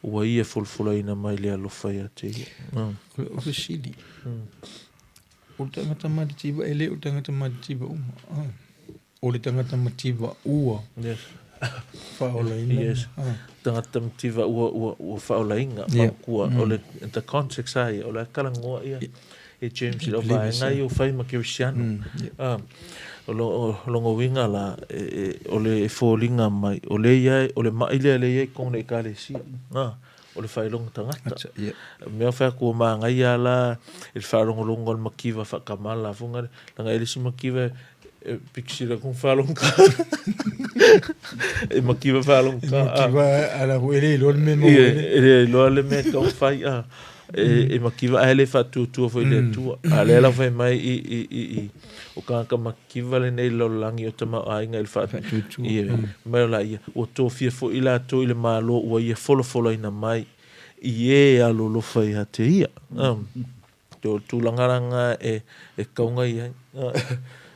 ua ia folafolaina mai le alofa ia te ia. O le fesili, o le tagata matitiva e le o le tagata matitiva uma. O le tagata mativa ua faaolaina. Yes. Tagata mativa ua faaolaina, manatua, o le the context lava ia, o la e talanoa ia e James i lau vaega ia ua fai ma kerisiano. O lona uiga la, o le foliga mai, o lea e i ai, o le mai lea lea e i ai i totonu o le Ekalesia, o le faailoga tagata. O le mea e fai atu ua manaia lava la i le faalogologo a le mativa faatamala foi lea, leaga e le isi mativa e pito sili atu ona faalogogata. E mativa faalogogata. E mativa a la e le iloa le mea e maua ai. E le iloa le mea e tatau ona fai. E mativa ae le faatuatua foi i le Atua. A o lea la fai mai i i i i o tagata mativa lenei i le lalolagi o tamaoaiga i le faatuatua. Ia, mai o laia, ua tofia foi i latou i le Malo ua ia folafolaina mai i e alolofa ia te ia. O le tulaga la lena e tatau ona i ai.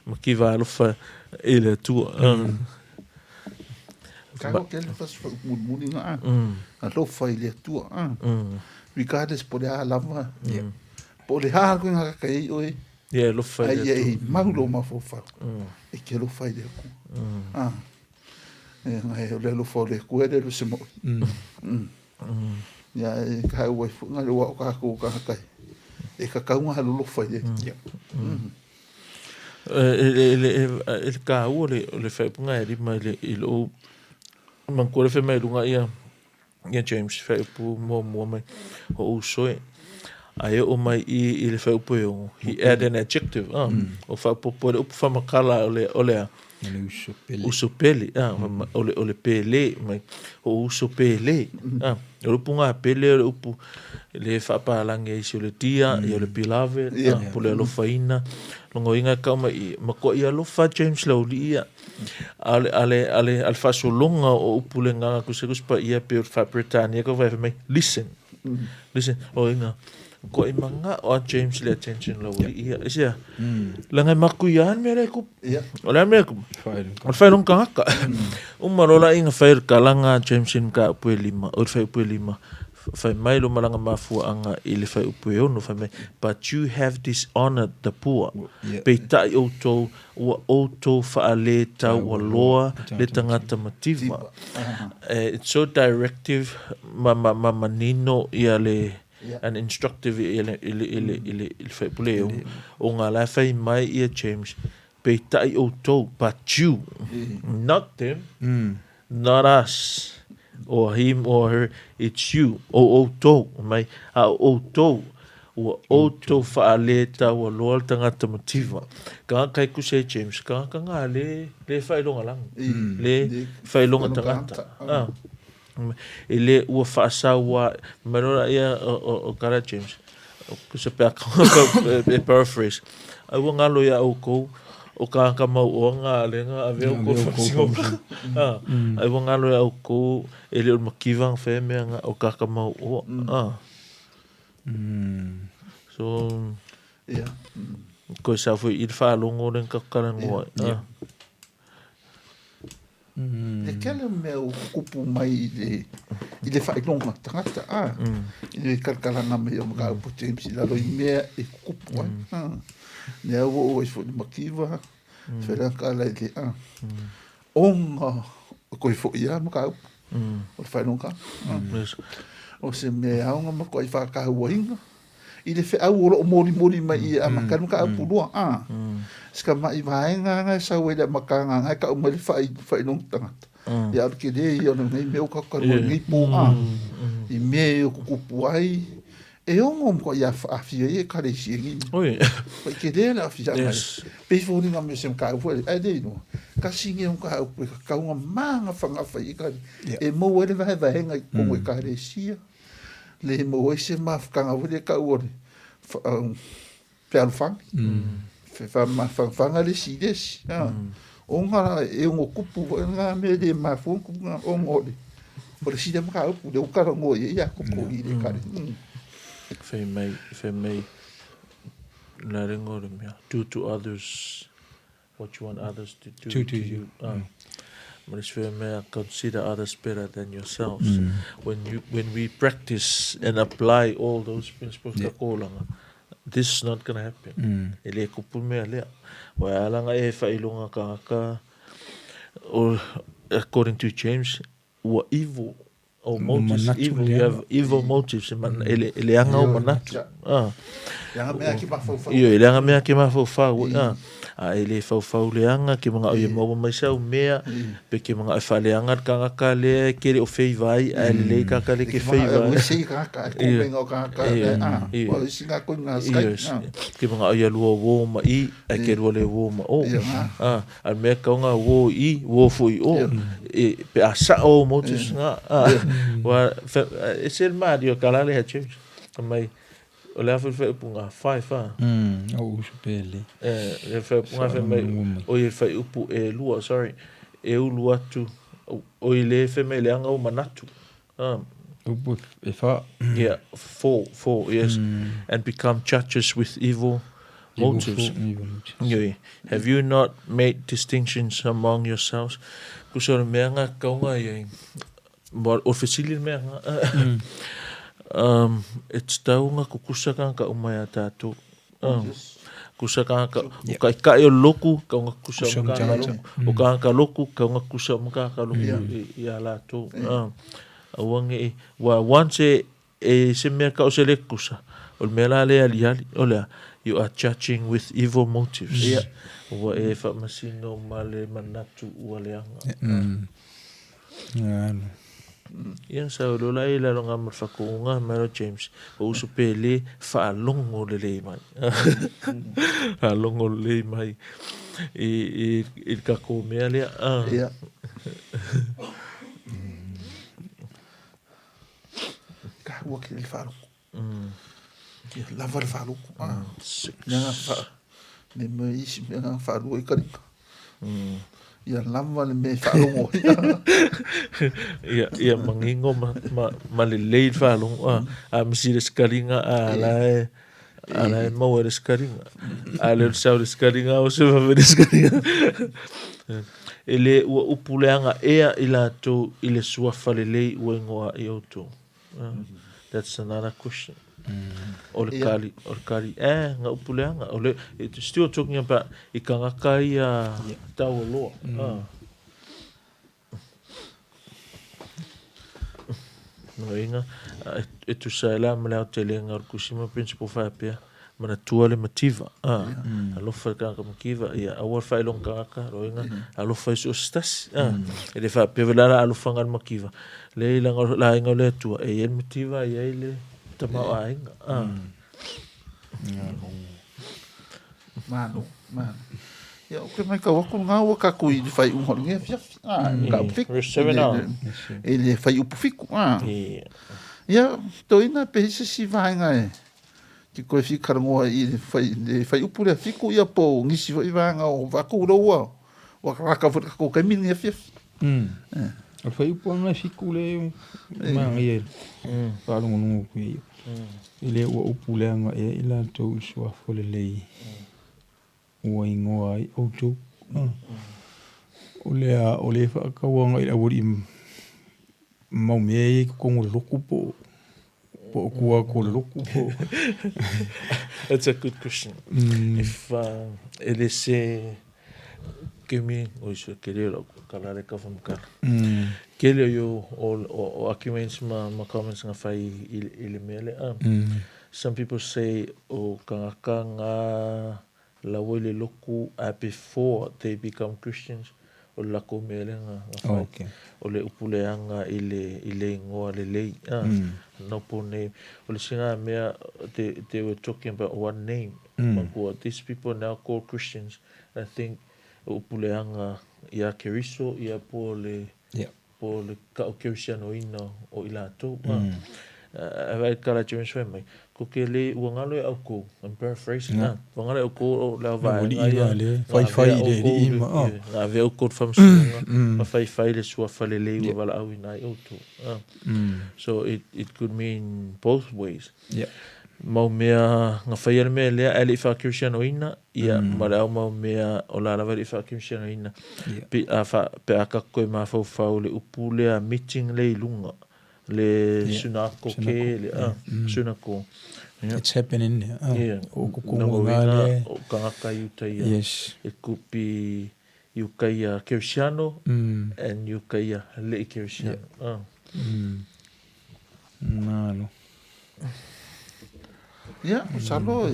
Mativa alofa. i le Atua. Ka o kele fas fa mulimuli nga a. Alofa i le Atua a. Regardless po le a lava. Po le a koe nga ka i oe. Ia alofa i le Atua. Ai mau lo mafaufau. E ke alofa i le Atua. A. E ngai o le alofa o le Atua e le lo se mo. Ia e ka au ai fo nga le wa o ka ko ka kai. E ka kau nga alofa i le Atua. E le taua o le faaupuga e lima i lou manatua le fai mai luga ia ia James faaupu muamua mai o uso e ae oo mai i le faaupu e 6, he add an adjective, o faaopoopo le upu faamatala o le a uso pele. Uso pele, o le pele mai o uso pele, o le upu ga pele o le upu le faapalagi ai isi o le dear, ia o le beloved, po le alofaina logoina e kau mai i matua ia alofa James Laulii ia a le faasologa o upu le gaga kusekusi pa ia pe o le faa-Peretania ka fai mai listen, listen logoina matua i maga o a James le attention Laulii ia isia laga e makuia le mea le kupu o le a mea kupu o le faailoga tagata uma loa la ina fai le kalaga James i le mataupu e 5 o le fuaiupu e 5 fai mai lo malaga mafuaanga i le fuaiupu e 6 fai mai, "But you have dishonored the poor." Peitai outou ua outou faaletaualoa le tagata mativa. It's so directive ma manino ia le and instructive ia le i le i le i le i le fuaiupu le 6 o ngā la fai mai ia James peitai outou, but you, not them, not us or him or her, it's you, o outou mai a o outou ua outou faaletaualoa le tagata mativa ka kai kusa e James ka ka ngā le faailoga lagi le faailoga tagata e le ua faasaua mai loa ia o kala James kusa pe e paraphrase ai ua ngalo ia outou o ka ka mau o ngā lenga ave o ko whakasinga ai ua ngalo ia outou e le o makiva whae mea nga o ka ka mau o so koe sa foi i le faalogo le ka kala ngoa. Le kele mea o kupu mai i le faailoga tagata a i le kalakalanga mai o mataupu James i lalo i mea e kupu ai lea ua oo ai foi le mativa fela kala i le a ona koe foi a mataupu o le faailoga o se mea aoga ma koe faakauaina i le feau o loo molimoli mai i amata le mataupu lua a se ka mai vaega aga e sau ai le amataga aga e tau mai le faailoga tagata ia o le tele ia o lenei mea ua tatou talanoa i lenei po a i mea e o tutupu ai e ono matua ia aafia ai ekalesia nei Oi. Mai tele le aafiaga pei foliga mai o se mataupu foi ae le iloa tasi nei o mataupu e tatau ona magafagafa i ekalesia e maua ai le vaevaega i totonu o ekalesia le maua ai se mafutaga foi lea tau o le fealofani faamafagafaga le isi i le isi ona la e ono tupu foi lena mea e le mafua ona tupu ona o le sili mataupu lea ua talanoa i ai Iakopo i le ekalesia. Fai mai la lengo o le mea, do to others what you want others to do to to you. You. Ma le isi mea, consider others better than yourselves. When we practice and apply all those principles ka kolaga, this is not gonna happen. E le kupu mea lea wa alanga e faailoga tagata o according to James ua evil o motives manatu evil, you have evil motives e le aga o manatu le aga mea ke mafaufau. Io e le aga mea ke mafaufau a e le faufau le aga ke manga o ia maua mai sau mea pe ke manga e faaleaga le tagata lea e kele o feiva ai ae lelei kaka le ke feiva ai. Ese tagata e komenga o tagata a o isi ngā koe ngā sky. Yes. Ke manga o ia lua wo ma i ae ke lua le wo ma o. A le mea kaunga wo i, wo foi o. E, pe a sa o motives nga. Wa, e se le mali o kala le ha James. Mai, o le afu whai upu ngā five a. O uso pele. E, le whai upu ngā whai mai, o i whai upu e lua, sorry, e ulu atu, o i le whai mai le anga o manatu. Upu e wha. Yeah, four, four, yes. And become judges with evil. Motives. Ioe. Have you not made distinctions among yourselves? Kusa o le mea nga kaunga i ai. O le fesili le mea nga. Um, e tatau nga kukusa kanga ka uma ia tātou. Um, kusa kanga ka, o kai kai o loku, kaunga kusa o ka loku. O kanga ka loku, kaunga kusa o ka ka loku i, i a lātou. Um, aua nge, wa once e, E se mea ka o se le kusa, o le mea la le aliali, o le a, you are judging with evil motives. Yeah. Ua e whaamasino ma le manatu ua leaga. Mm. Ia sa o lola i lalo ngā ma whakuunga, Mero James, o usu pe le whaalongo le lei mai. Whaalongo le lei mai i, i, i ka kō mea lea. Ah. Yeah. Ka ua ke le faalogo. Ia lava le faalogo. Ah. Mea nga fa me me isi mea nga faalua i kalika. Ia lava le mea e faalogo ai. Ia ia mangingo ma ma ma lelei le faalogo a a misi le sikalinga a la e a la e maua le sikalinga. A le o le sau le sikalinga o se vave le sikalinga. E le ua upu leaga ea i latou i le suafa lelei ua ingoa ai outou. That's another question. O le kali, o le kali, eh, nga upu leaga. O le, it's still talking about i kangaka ia taualoa. Ah. Nō inga, e tusa ai la ma le aotelega o le Kusima Principle faapea, manatua le mativa, a, alofa i le kanaka mativa, ia aua le faailoga tagata, lona uiga, alofa i so o se tasi, a, e le faapea foi la la alofaga le mativa, leai leaga o le aiga o le Atua, e i ai le mativa, e i ai le tamaoaiga, a. Malo, malo. Ia, ou te matau atu lena ua tatou i le faaiuga o lenei afiafi. Ah, mm. Ka fiku. Verse 7 on. I le faiupu fiku. Ah. Yeah. Ia, toina pe se si vaega e ki koe fi karangoa i le whai, le whaiupu lea fiku ia po ngisi foi vaega o vakou loua wa raka foi ka ko kaimi ni afiafi. Mm. Eh. O le faiupu ana fiku le maangaia faalogologo ku ia. I le ua upu leaga ea i latou i le suafa lelei ua igoa ai outou. O lea o le faatauaga i le aualii mau mea ia i totonu o le lotu po o tua atu o le lotu po o. That's a good question. If e le se kemi, oi so kele o lau kala le ka whamakala. Kele o yo o arguments ma ma comments nga whai i le mea lea. Some people say o kangaka nga lawa i le loku before they become Christians o le lako mea lea nga whai. Okay. O le upu leaga i le i le ingoa lelei. Nopo name. O le isi nga mea they were talking about one name. Makua these people now called Christians I think o upu leaga ia Keriso ia po le yeah. po le ka'o kerisianoina o i latou. Mm. Ai kala James fai mai, ko ke le ua ngalo e au kou, I'm paraphrasing na, ua ngalo e au kou o le au vaega ia, faifai i le alii ma, oh. Nga avea oukou le faamasinoga, ma faifai le suafa lelei ua valaauina ai outou. So it, it could mean both ways. Yeah. Mau mea nga faia le mea lea ae le i faakerisianoina, ia ma le au mau mea o la lava e le i faakerisianoina. Yeah. Pe a fa, pe a ka koe mafaufau le upu lea meeting le i luga, le Yeah. sunako ke, le, ah, sunako. Yeah. It's happening. Ah, Yeah. O Nā kukunga uiga le. o kangaka i uta ia. Yes. It could be i uka ia kerisiano and i uka ia le i kerisiano. Yeah. Ah. Malo. Ia, masalo e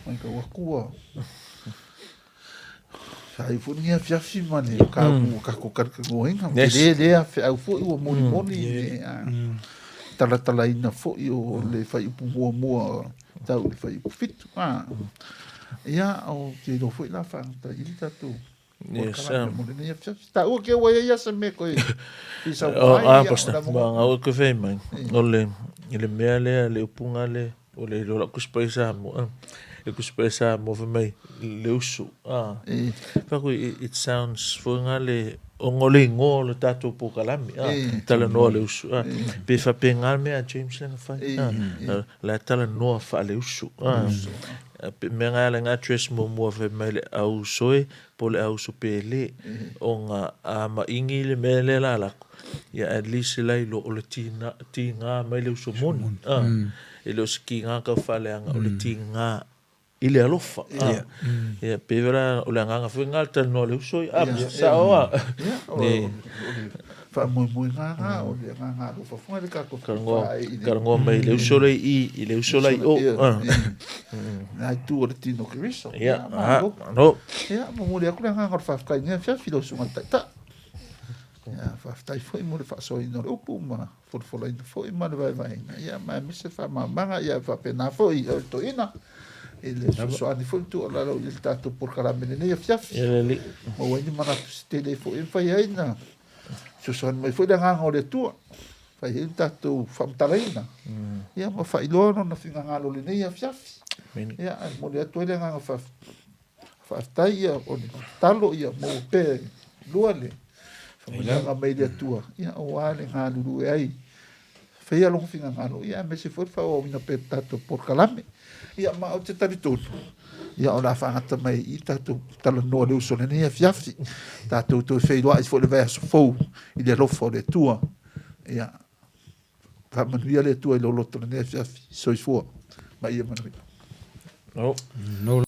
matau atu ua feai foi lenei afiafi ma le mataupu ua tatou talatalanoaina. Yes. Tele lea feau foi ua molimoli i le talatalaina foi o le fuaiupu muamua tau i le fuaiupu 7. Ia, ou te iloa foi la faagata i le tatou Yes, polokalame mo lenei afiafi. Taua ke ua i ai se mea koe i sau Oh, ai, ah, ia, pastor, o le ma ngau e koe fai mai. O le, i le mea lea, le upuga lea, o le iloa lau Kusi Paia Samoa, le Kusi Paia Samoa fai mai, le usu, ah. E. Fai atu, it sounds foi nga le, ona o le igoa o le tatou polokalame, ah, E. talanoa le usu, ah. Pe faapena le mea a James lea na fai, E. ah, la e talanoa faaleusu, ah. Mea na e ala ai na address muamua fai mai le au soe po o le au uso pele ona a maigi le mea lea la alu atu ia at least la iloa o le tiga tiga mai le uso moni a e le o se tiga tau faaleaga o le tiga i le alofa a ia pei foi la o le agaga foi lena o le talanoa a le uso ia a sao a. Ia o le faamoemoega lena o le agaga alofa foi le tatou talanoa talanoa mai le uso lea i i i le uso la i o a na itu o le tino Keriso. Ia malo. Malo. Ia momoli atu le agaga o le faafetai i lenei afiafi i lau susuga i le Taitai. Ia, faafetai foi mo le faasoaina o le upu ma folafolaina foi ma le vaevaeina, ia, ma aemaise le faamalamalamaga, ia faapena foi i oe toeaina i le fesoasoani foi ma tuualalo i le tatou polokalame i lenei afiafi. Ia le alii. Maua ai ni manatu se tele foi e mafai ai ona fesoasoani mai foi le agaga o le Atua, fai ai le tatou faamatalaina, ia ma faailoa lona finagalo i lenei afiafi. Ia, ae momoli atu ai le agaga faafetai. Faafetai ia o le tatalo ia maua pea e lua le faamanuiaga mai le Atua ia aua le galulue ai faia lona finagalo ia aemaise foi le faaauauina pea o le tatou polokalame. Ia ma ou te talitonu ia o le a faagata mai i i le tatou talanoa i le uso i lenei afiafi. Tatou toe feiloai foi i le vaiaso fou i le alofa o le Atua. Ia faamanuia le Atua i lou loto i lenei afiafi. Soifua ma ia manuia. No. No.